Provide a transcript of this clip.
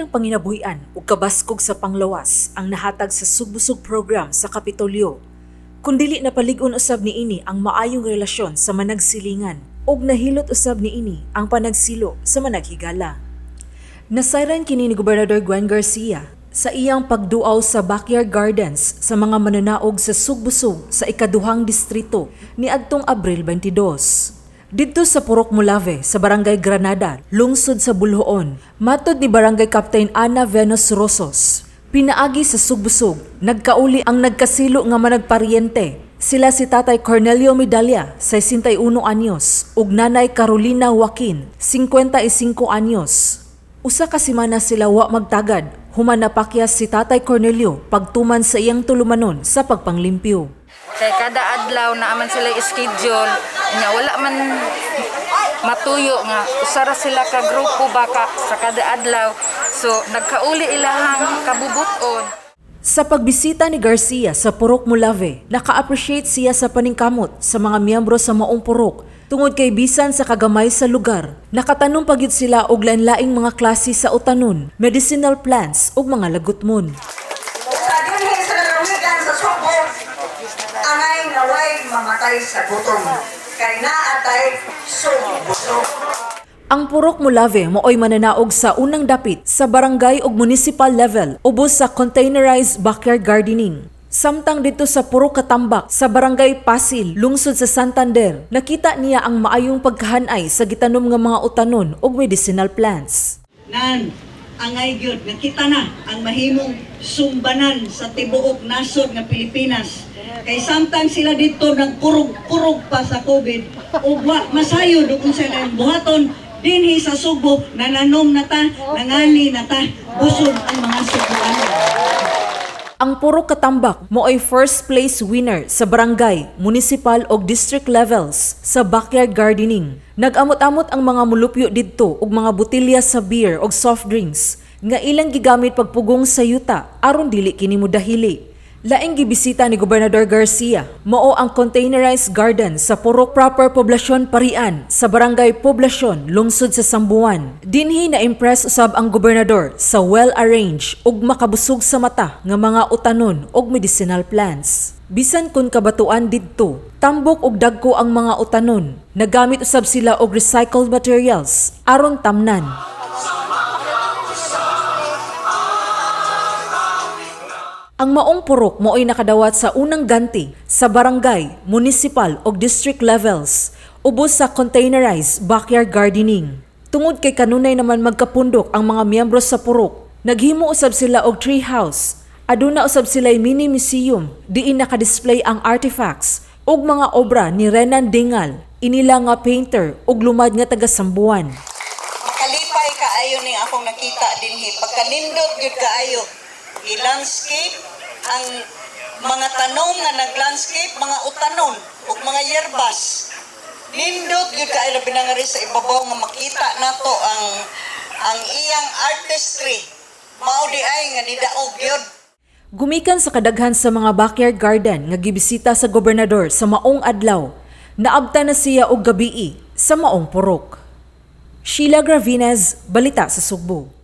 lang panginabuhian ug kabaskog sa panglawas ang nahatag sa Sugbusog program sa Kapitolyo, kundili napalig-on usab niini ang maayong relasyon sa managsilingan ug nahilot usab niini ang panagsilo sa managhigala. Nasayran kini ni Gobernador Gwen Garcia sa iyang pagduaw sa backyard gardens sa mga mananaog sa Sugbusog sa ikaduhang distrito niadtong Abril 22. Didto sa Purok Molave sa Barangay Granada, lungsod sa Boljoon, matod ni Barangay Captain Ana Venus Rosos, pinaagi sa Sugbusog, nagkauli ang nagkasilo nga managparyente. Sila si Tatay Cornelio Medalla, 61 anyos, ug Nanay Carolina Joaquin, 55 anyos. Usa ka semana sila wa magtagad, human napakyas si Tatay Cornelio pagtuman sa iyang tulumanon sa pagpanglimpyo. Kay kada adlaw naa man sila schedule nya, wala man matuyo nga usa ra sila ka grupo baka sa kada adlaw. So nagkauli ilahang kabubuton. Sa pagbisita ni Garcia sa Purok Molave, naka-appreciate siya sa paningkamot sa mga miyembro sa maong purok tungod kay bisan sa kagamay sa lugar, nakatanom pa gyud sila og lain-laing mga klase sa utanon, medicinal plants ug mga lagutmon. Sa dinhi sa lalawigan sa Sugbo, angay nga way mamatay sa gutom. Kay naa tay Sugbusog. Ang Purok Molave maoy mananaog sa unang dapit sa barangay ug municipal level ubos sa containerized backyard gardening. Samtang didto sa Purok Katambak sa Barangay Pasil, lungsod sa Santander, nakita niya ang maayong pagkahanay sa gitanom nga mga utanon ug medicinal plants. Nan angay gyud nga kita na ang mahimong sumbanan sa tibuok nasod nga Pilipinas, kay samtang sila didto nagkurog-kurog pa sa COVID ug wa masayod ug unsa ilang buhaton, dinhi sa Sugbo nananom na ta, nangani na ta, busog ang mga Sugboanon. Ang Purok Katambak maoy first place winner sa barangay, municipal ug district levels sa backyard gardening. Nag-amot-amot ang mga mulupyo didto og mga botelya sa beer ug soft drinks nga ilang gigamit pagpugong sa yuta aron dili kini modahili. Laing gibisita ni Gobernador Garcia mao ang containerized garden sa Purok Proper Poblasyon Parian sa Barangay Poblasyon, lungsod sa Samboan. Dinhi na-impress usab ang gobernador sa well-arranged ug makabusog sa mata nga mga utanon ug medicinal plants. Bisan kun kabatuan didto, tambok og dagko ang mga utanon. Nagamit usab sila og recycled materials aron tamnan. Ang maong purok mao'y nakadawat sa unang ganti sa barangay, municipal ug district levels ubos sa containerized backyard gardening. Tungod kay kanunay naman magkapundok ang mga miyembro sa purok, naghimo usab sila og tree house. Aduna usab sila mini museum diin nakadisplay ang artifacts ug mga obra ni Renan Dingal, inila nga painter ug lumad nga taga Samboan. Makalipay kaayo ning akong nakita dinhi, pagkanindot gyud kaayo i-landscape ang mga tanom nga nag-landscape, mga utanon ug mga yerbas. Nindot gyud kaayo, labi na nga rin sa ibabaw nga makita nato ang iyang artistry. Mao diay nga nidaog gyud. Gumikan sa kadaghan sa mga backyard garden nga gibisita sa gobernador sa maong adlaw, naabta na siya og gabii sa maong purok. Sheila Gravines, Balita sa Sugbo.